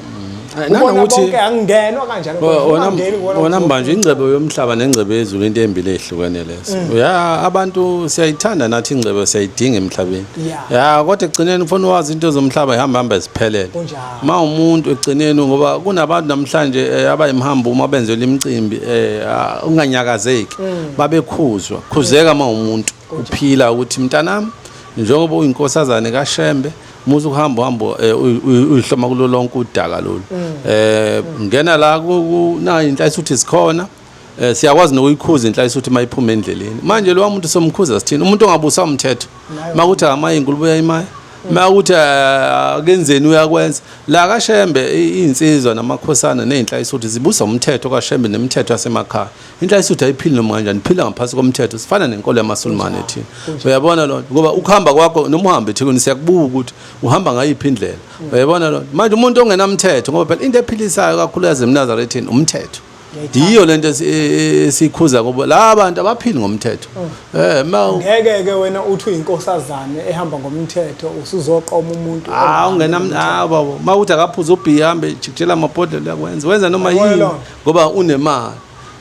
Ubona Nanokuthi bonke, akungenwa kanjalo enkolweni. Wona Ungangeni kubona wona ukuthi- mbanje, ingcebo yomhlaba nengcebo yezulu into embili ezihlukene lezo. Ya, abantu siyayithanda nathi ingcebo, siyayidinga emhlabeni. Ya, kodwa ekugcineni ufuna wazi into zomhlaba ihamba hamba ziphelele. Kunjalo. Ma umuntu ekugcineni, ngoba kunabantu namhlanje abayimhambo uma benzelwa imicimbi, unganyakazeki, babekhuzwa. Khuzeka ma umuntu uphila ukuthi, mntanami, njengoba uyinkosazane kaShembe, muze ukuhamba uhambo uyihloma kulo lonke udaka lolu, ngena la na inhlayisuthi sikhona, siyakwazi nokuyikhuza inhlayisuthi mayiphuma endleleni. Manje lo muntu somkhuza sithini? Umuntu ongabusa umthetho, makuthi amaye inkulumo uyayimaya, makuthi akenzeni uyakwenza. La kaShembe iy'nsizwa namakhosana ney'nhlayisuthi zibusa umthetho kaShembe nemithetho yasemakhaya. Inhlayisuthi ayiphili noma kanjani, iphila ngaphansi komthetho, sifana nenkolo yamaSulumane thina. Uyabona loo nto? Ngoba ukuhamba kwakho, noma uhambe eThekwini, siyakubuka ukuthi uhamba ngayiphi indlela. Uyabona loo nto? Manje umuntu ongenamthetho, ngoba phela into ephilisayo kakhulukazi emNazaretheni umthetho. Yiyo lento esiyikhuza kubo la bantu abaphili ngomthetho. Ma Ngeke ke wena uthi uyinkosazane ehamba ngomthetho, usuzoqoma umuntu Ah, ongahambi ungena ngomthetho. ah babo, mawuthi akaphuza ubhiya, hambe jikijela amabhodlela, uyakwenza, wenza noma Yabona yini loo nto. ngoba unemali.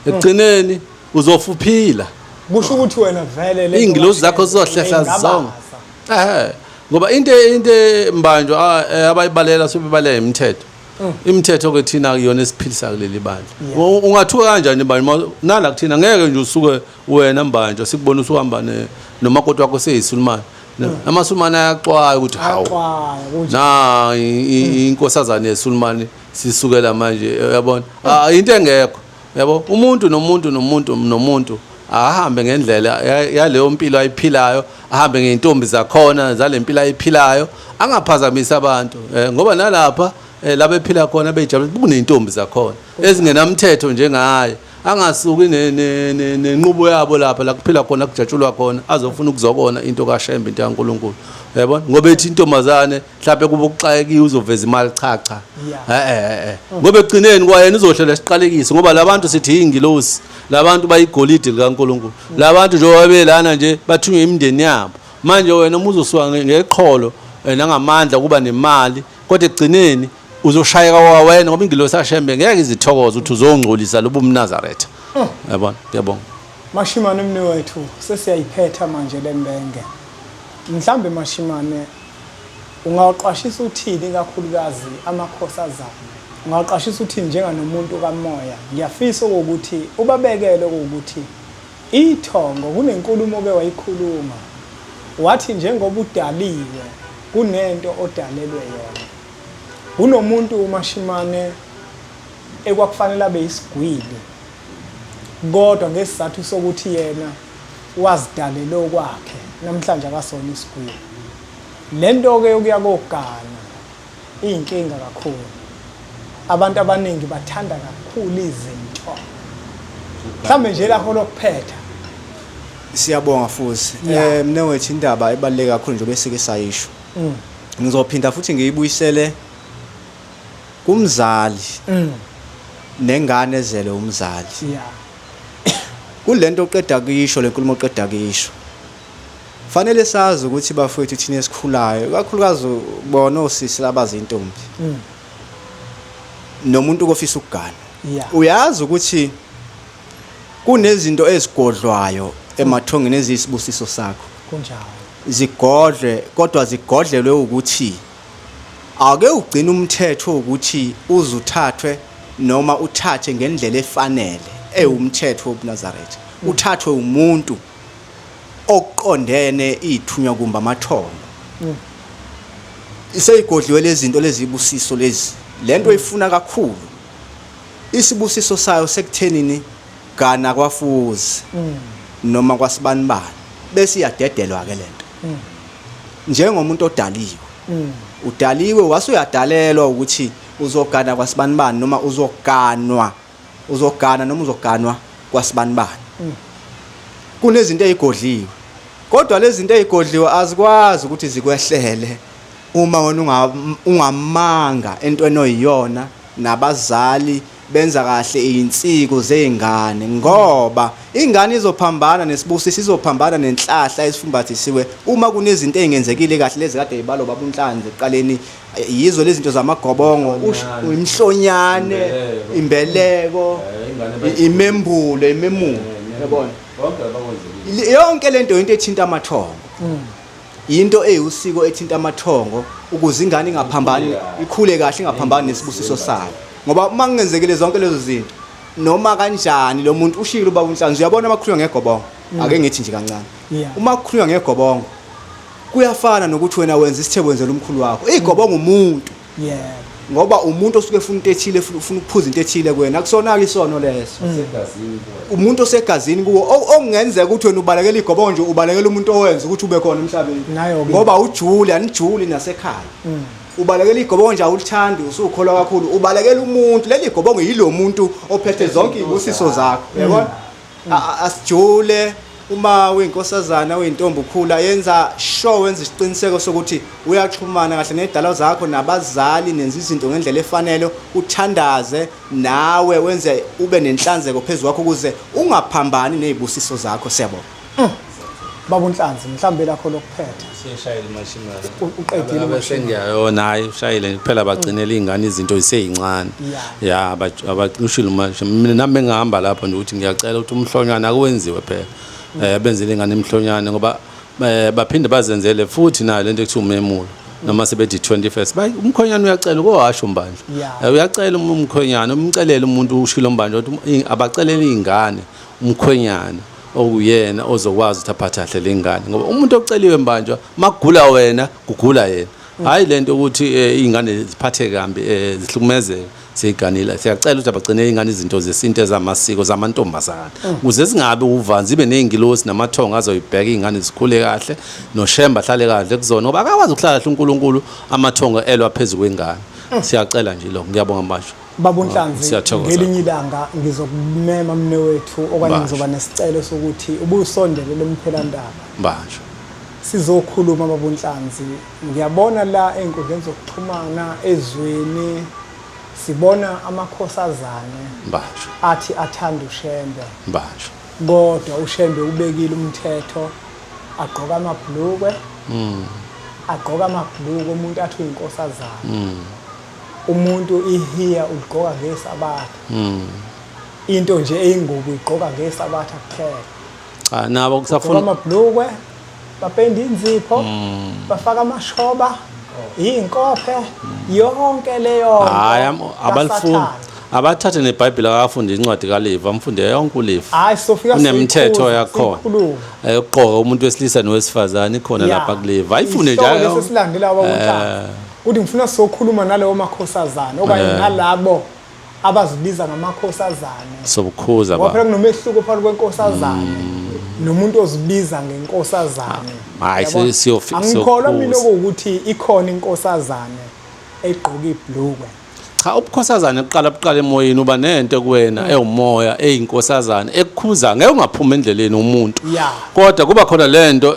Ekugcineni Uzofuphila. Kusho ukuthi wena vele le Iy'ngilosi zakho zizohlehla zonke. Eh, ngoba into mbanjwa abayibalela sebebalela imithetho. Imithetho ke thina kuyona esiphilisa kuleli bandla. Ungathuka kanjani mbanjwa nala kuthina ngeke nje usuke wena mbanjwa sikubona usuhamba nomakoti wakho seyisulumane. Amasulumane ayaxwaya ukuthi hawu. Na inkosazane yesulumane sisukela manje uyabona. Ah into engekho. Yabo umuntu nomuntu nomuntu nomuntu ahambe ngendlela yaleyo mpilo ayiphilayo ahambe ngey'ntombi zakhona zale mpilo ayiphilayo angaphazamisi abantu ngoba nalapha la bephila khona bejabule kuney'ntombi zakhona ezingenamthetho njengaye angasuki nenqubo yabo lapha la kuphila khona kujatshulwa khona azofuna ukuzokona into kaShembe into kaNkulunkulu yabona ngoba ethi intombazane mhlawumbe kuba ukuxakekiwe uzoveza imali cha cha eh eh ngoba ekugcineni kwayena uzohlela isiqalekiso ngoba labantu sithi yingilosi labantu bayigolide likaNkulunkulu labantu njengoba belana nje bathunywe imindeni yabo manje wena uma uzosuka ngeqholo nangamandla ukuba nemali kodwa ekugcineni uzoshayeka kwawena ngoba ingilosi kaShembe ngeke izithokoze ukuthi uzongcolisa lobu mNazaretha yabona. Ngiyabonga Mashimane mnewethu, sesiyayiphetha manje lembenge. Mhlambe Mashimane ungawaqwashisa uthini ikakhulukazi amakhosazane? Ungawaqwashisa uthini njenganomuntu kamoya? Ngiyafisa okokuthi ubabekele okokuthi ithongo kunenkulumo oke wayikhuluma wathi njengoba udaliwe kunento odalelwe yona. Kunomuntu uMashimane ekwakufanele abe yisigwili kodwa ngesizathu sokuthi yena wazidalela okwakhe namhlanje akasona isigwili. Le nto-ke yokuya kogana iyinkinga kakhulu. Abantu abaningi bathanda kakhulu izinto. Mhlawumbe nje lakho lokuphetha. Siyabonga futhi. Eh mnewethu indaba ebaluleke kakhulu njengoba esike sayisho. Ngizophinda futhi ngiyibuyisele kumzali nengane ezele umzali. Kulento oqeda kuyisho lenkulumo oqeda kuyisho. Fanele sazi ukuthi bafowethu thina esikhulayo kakhulukazi bona osisi labazintombi. Nomuntu kofisa ukugana. Uyazi ukuthi kunezinto ezigodlwayo emathongeni eziyisibusiso sakho. Kunjalo. Zigodlwe kodwa zigodlelwe ukuthi ake ugcine umthetho ukuthi uzuthathwe noma uthathe ngendlela efanele ewumthetho wobuNazaretha. Uthathwe umuntu okuqondene ithunywa kumbe amathongo. Seyigodliwe lezi zinto lezi ibusiso lezi. Lento ifuna kakhulu. Isibusiso sayo sekuthenini gana kwafuzi noma kwasibanibani bese iyadedelwa ke lento. Njengomuntu odaliwe. Udaliwe wase uyadalelwa ukuthi uzogana kwasibanibani noma uzoganwa uzogana noma uzoganwa kwasibanibani. Kunezinto ezigodliwe. Kodwa lezi zinto ezigodliwe azikwazi ukuthi zikwehlele uma wena ungamanga entweni oyiyona nabazali benza kahle izinsiko zezingane ngoba ingane izophambana nesibusiso izophambana nenhlahla esifumbathisiwe uma kunezinto ezingenzekile kahle lezi kade ibalo baba uNhlanzi ekuqaleni yizo lezi zinto zamagobongo imhlonyane imbeleko imembulo imemulo yabona yonke lento into ethinta amathongo Yinto eyiwusiko ethinta amathongo ukuze ingane ingaphambani ikhule kahle ingaphambani nesibusiso sayo. Ngoba uma kungenzekile zonke lezo zinto noma kanjani lo muntu ushilo ubaba uNhlanzi uyabona uma kukhulunywa ngegobongo ake ngithi nje kancane uma kukhulunywa ngegobongo kuyafana nokuthi wena wenza isithebo wenzela umkhulu wakho igobongo umuntu Yebo. Ngoba umuntu osuke efuna into ethile ufuna ukuphuza into ethile kuwena akusona-ke isono leso. Umuntu osegazini kuwo okungenzeka ukuthi wena ubalekela igobongo nje ubalekela umuntu owenza ukuthi ube khona emhlabeni. Ngoba ujuli anijuli nasekhaya. Ubalekela igobongo nje awulithandi usukholwa kakhulu ubalekela umuntu leli gobongo yilo muntu ophethe zonke izibusiso zakho uyabona? Asijule uma uyinkosazana uyintombi ukhula yenza sure wenza isiqiniseko sokuthi uyaxhumana kahle nezidalwa zakho nabazali nenza izinto ngendlela efanele uthandaze nawe wenze ube nenhlanzeko phezu kwakho ukuze ungaphambani nezibusiso zakho. Siyabonga. Baba uNhlanzi, mhlawumbe lakho lokuphetha. Seshayile mashimane. Uqedile Abe uMashimane. sengiyayona hayi ushayile kuphela bagcinela iy'ngane izinto ziseyincane. Yeah. Ya abacushile manje. Mina nami engihamba lapho nje ukuthi ngiyacela ukuthi umhlonyane akwenziwe phela. Benzele ingane imhlonyane ngoba baphinde bazenzele futhi nayo lento ekuthiwa umemulo. Noma sebethi 21st bayi umkhonyane uyacela ukowasho uMbanjwa. Yeah. Uyacela umkhonyane umcelele umuntu ushilo uMbanjwa ukuthi abacelele izingane umkhwenyana okuyena ozokwazi ukuthi aphathe kahle lengane ngoba umuntu oceliwe Mbanjwa makugula wena kugula yena. Hayi lento ukuthi izingane ziphathe kambi, zihlukumezeke seyiganile. Siyacela ukuthi abagcine izingane izinto zesintu ezamasiko zamantombazane ukuze zingabe uvanzi, zibe nezingilosi namathongo azoyibheka izingane zikhule kahle noShemba ahlale kahle kuzona ngoba akakwazi ukuhlala kahle uNkulunkulu amathongo elwa phezulu kwengane. Siyacela nje lokho. Ngiyabonga Mbanjwa. Baba uNhlanzi, Siyathokoza. ngelinye ilanga ngizokumema mnewethu okanye Mbanjwa. ngizoba nesicelo sokuthi ubusondele lemphelandaba. Mbanjwa. Sizokhuluma Baba uNhlanzi. Ngiyabona la ey'nkundleni zokuxhumana ezweni sibona amakhosazane Mbanjwa. athi athanda uShembe. Mbanjwa. Kodwa uShembe ubekile umthetho, agqoka amabhlukwe. Agqoka amabhlukwe umuntu athi uyinkosazana. Umuntu ihiya uligqoka ngesabatha. Into nje eyingubo uyigqoka ngesabatha kuphela. Cha nabo Gqoka kusafuna amabhlukwe, bapenda inzipho, bafaka amashoba, izinkophe, yonke leyo nto Hayi abalifuni. kaSathane. Abathathe neBhayibheli akafunde incwadi kaLevi, amfunde yonke uLevi. Hayi sofika Kunemithetho siyikhuze, yakhona. siyikhulume. Ukuqoka umuntu wesilisa nowesifazane ikhona Ya. lapha kuLevi. Ayifune Isihloko nje. lesi esilandelayo Baba uNhlanzi. Ukuthi ngifuna sizokhuluma nalewo makhosazane okanye nalabo abazibiza ngamakhosazane. Sobukhuza Ngoba ba. phela kunomehluko phakathi kwenkosazane nomuntu ozibiza ngenkosazane. Hayi, Uyabona? Angikholwa mina siyokhuza. ukuthi ikhona inkosazane egqoka ibhlukwe. Cha ubukhosazane kuqala buqala emoyeni, uba nento kuwena ewumoya eyinkosazane ekukhuza ngeke ungaphuma endleleni umuntu. Yeah. Kodwa kuba khona lento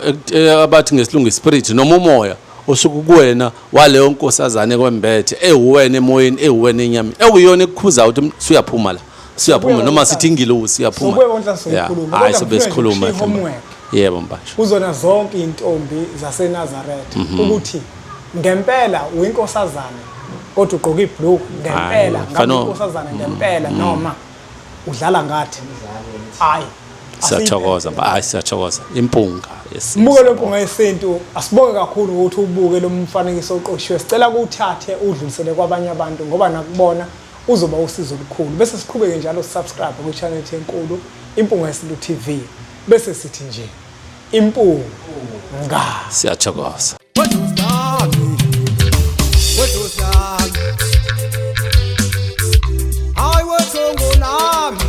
abathi ngesilungu spirit noma umoya osuke kuwena waleyo nkosazane kwembethe ewuwena emoyeni ewuwena enyameni ekuyiyona ekukhuza ukuthi suyaphuma la siyaphuma Sobuye noma ngokuhlala. sithi ingilosi siyaphuma. Sobuye ngokuhlala Yeah. soyikhuluma. Hayi Kodwa sobe ngifuna nje sikhuluma. ukushiya i-homework. Yebo Mbanjwa. Kuzona zonke intombi zaseNazaretha ukuthi ngempela uyinkosazane kodwa ugqoka ibhlukwe ngempela Hayi, ngabe inkosazane ngempela noma udlala ngathi. Hayi. Siyathokoza, hayi siyathokoza. Impunga yesintu. Mbuke lwempunga yesintu, asibonge kakhulu ukuthi ubuke lo mfanekiso oqoshiwe. Sicela kuwuthathe udlulisele kwabanye abantu ngoba nakubona uzoba usizo olukhulu. Bese siqhubeke njalo subscribe kwi-channel yethu enkulu Impunga Yesintu TV. Bese sithi nje impunga. Siyathokoza. Hayi wethongo lami,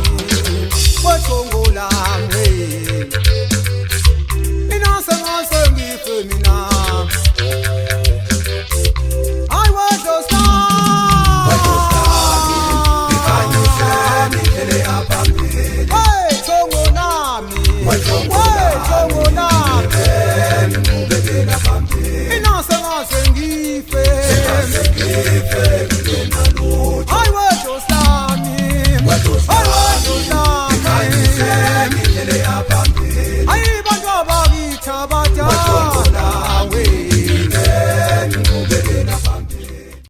wethongo lami, mina sengase ngife mina. Hayi wedlozi lami, wethongo lami, wethongo lami, mina sengase ngife. Hayi wedlozi lami, hayi wedlozi lami, hayi bantu abakithi abadala.